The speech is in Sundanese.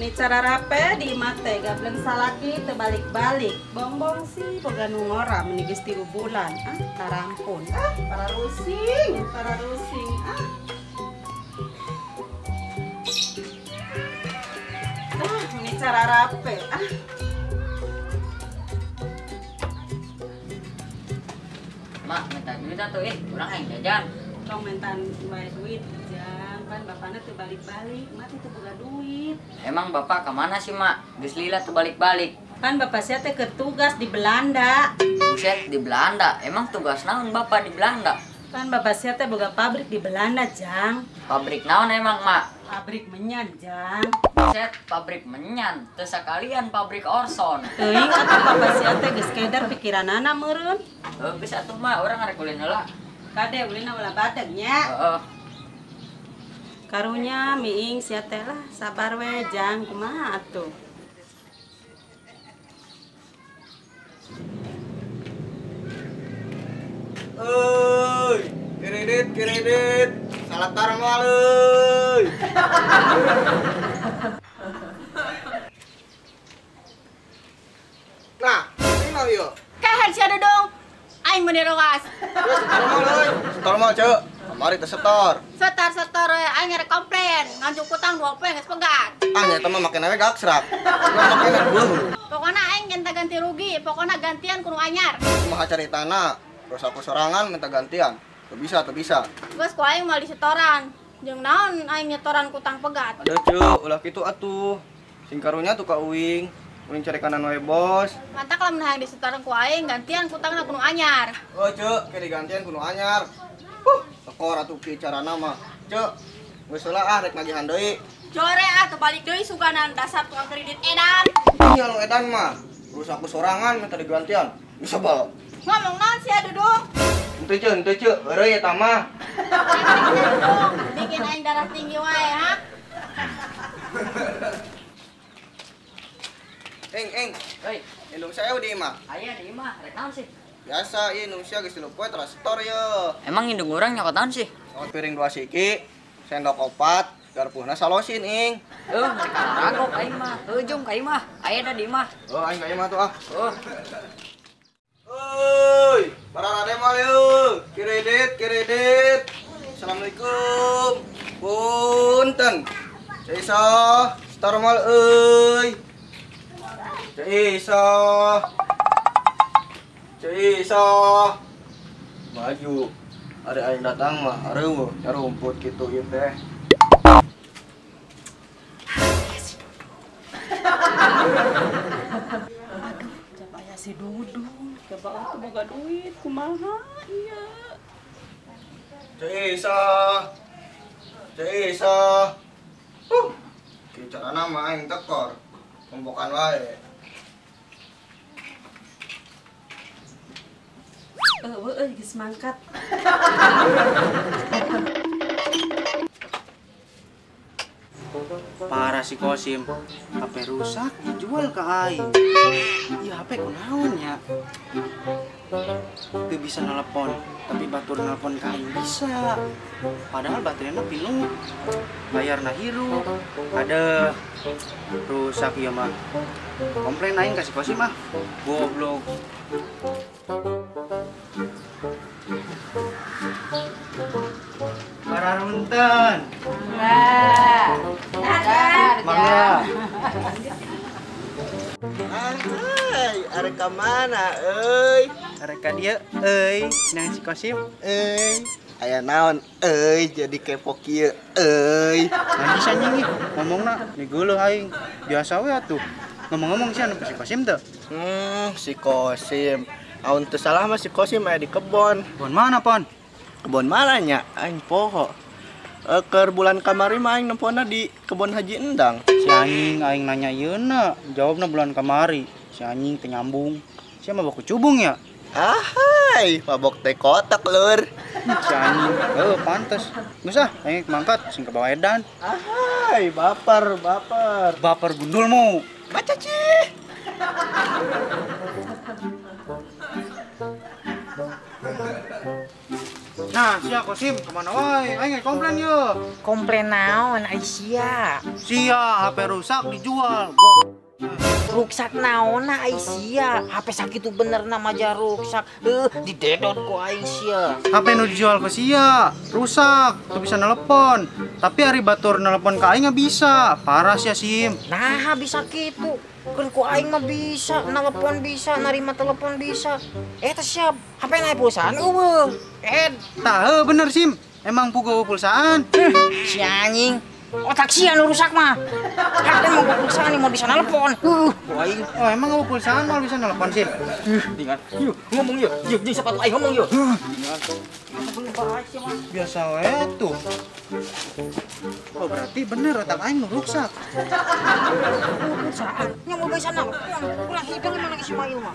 Meni cara rape di imah teh gableng salaki teu balik-balik. Bongbong sih boga nu ngora meni geus 3 bulan. Ah, tarampun. Ah, pararusing, pararusing. Ah. Ah, meni cara rape. Ah. Mak, minta duit atuh ih, urang hayang jajan. Tong minta wae duit, jang. Pan bapakna teu balik-balik, mak teu boga duit. Emang bapak kemana sih, Mak? Geus lila teu balik-balik. Pan bapak sia teh keur tugas di Belanda. Buset, di Belanda. Emang tugas naon bapak di Belanda? Pan bapak sia teh boga pabrik di Belanda, jang. Pabrik naon emang, Mak? Pabrik menyan, jang. Buset, pabrik menyan. Teu sakalian pabrik orson. Teuing atuh bapak sia teh geus keder pikiranana meureun. Heuh, geus atuh, Mak, urang arek ulin heula. Kade ulina ulah badeg nya. Heeh. Karunya miing sia teh lah, sabar we jang, kumaha atuh. Euy, kredit kredit, salah tarang moal euy. Nah, ini ieu. Kahan sia Dudung. Aing meuni roas. Geus setor moal euy. Setor moal, Ceu. Kamari teh setor. Setor-setor we aing rek komplain, nganjuk utang 2 poe geus pegat. Ah, nya eta mah make we gaksrak. Urang make beuh. Pokona aing minta ganti rugi, pokona gantian kudu anyar. Kumaha caritana? Terus aku sorangan minta gantian. Teu bisa, teu bisa. Geus ku aing moal disetoran. Jeung naon aing nyetoran ku utang pegat. Aduh, Ceu, ulah kitu atuh. Sing karunya tuh ka uing. Uing cari kanan wae, Bos. Mantak lamun hayang disetoran ku aing, gantian ku utangna kudu anyar. Oh, Ceu, ke digantian kudu anyar. Tekor atuh kieu carana mah. Ceu, geus heula ah rek nagihan deui. Jore ah teu balik deui suganan dasar tukang kredit edan. Nya lu edan mah. Terus aku sorangan minta digantian. Sebel. Ngomong naon sia Dudung? Henteu Ceu, henteu Ceu, heureuy eta mah. Dudung, bikin aing darah tinggi wae ha. Eng, eng. Euy, indung saya di imah. Aya di imah, rek naon sih? Biasa, ieu indung sia geus 3 poe teras setor ye. Emang indung urang nyokot naon sih? Nyokot piring 2 siki, sendok 4, garpuhna salosin ing. Heuh, mereka ragok aing mah. Heuh, jom ka imah. Aya da di imah. Oh, aing ka imah tuh ah. Heuh. Euy, pararade moal yeuh. Kredit, kredit. Assalamualaikum. Punten. Ceu Iso, setor moal euy. Ceu Iso. Ceu Iso. Maju. Ada aing datang mah, areueuh nyarumput kitu ieu teh. Aduh, coba aya si Dudung. Coba atuh boga duit kumaha ieu. Ceu Iso. Ceu Iso. Kieu carana mah aing tekor. Kompokan wae. Eueuh geus mangkat. Parah si Kosim, HP rusak dijual ke aing. Ieu HP kunaon nya? Teu bisa nelpon, tapi batur nelpon ka aing bisa. Padahal baterainya pinuh, bayarna hirup. Ada rusak ieu mah. Komplain aing ka si Kosim ah. Goblok. Pararunten. Wah. Mangga. Ahai, arek ka mana euy? Arek ka dieu euy, nang si Kosim euy. Aya naon euy jadi kepo kieu euy. Najis anjing ih, ngomongna digeuleuh aing. Biasa we atuh. Ngomong-ngomong sih anu si Kosim teu? Si Kosim. Aun teu salah mah si Kosim aya di kebon. Kebon mana, Pon? Kebon mana nya? Aing poho. Keur bulan kamari mah aing nempona di kebon Haji Endang. Si anjing aing nanya ieuna, jawabna bulan kamari. Si anjing teu nyambung. Sia mah mabok cubung ya? Ahai, mabok teh kotak lur. Si anjing, heuh pantes. Geus ah, aing mangkat sing kabawa edan. Ahai, baper, baper. Baper gundulmu. Baca cih. Nah, sia Kosim kemana wae? Aing komplain ye. Komplain naon ai sia? Sia HP rusak dijual. Ruksak naonna ai sia? HP sakitu bener na maja ruksak. Didedot ku aing sia. HP nu dijual ke sia rusak, tuh bisa nelpon. Tapi ari batur nelpon ka aing nggak bisa. Parah sia Sim. Nah, bisa kitu. Kan ku aing mah bisa, nelpon bisa, nerima telepon bisa. Teh siap. HP naik pulsaan eueuh. Tah heuh bener Sim. Emang puguh pulsaan. Si anjing. Otak sia nu rusak mah. HP mau pulsaan mau bisa nelpon. Aing. Oh, emang eueuh pulsaan mau bisa nelpon Sim. Dingan. Yuk, ngomong yuk. Yuk, jeung sepatu aing ngomong yuk. Biasa we tuh. Oh, berarti bener otak aing nu rusak. Pulsaan. Nya mau bisa nelpon. Kurang hidung emang si Mail mah.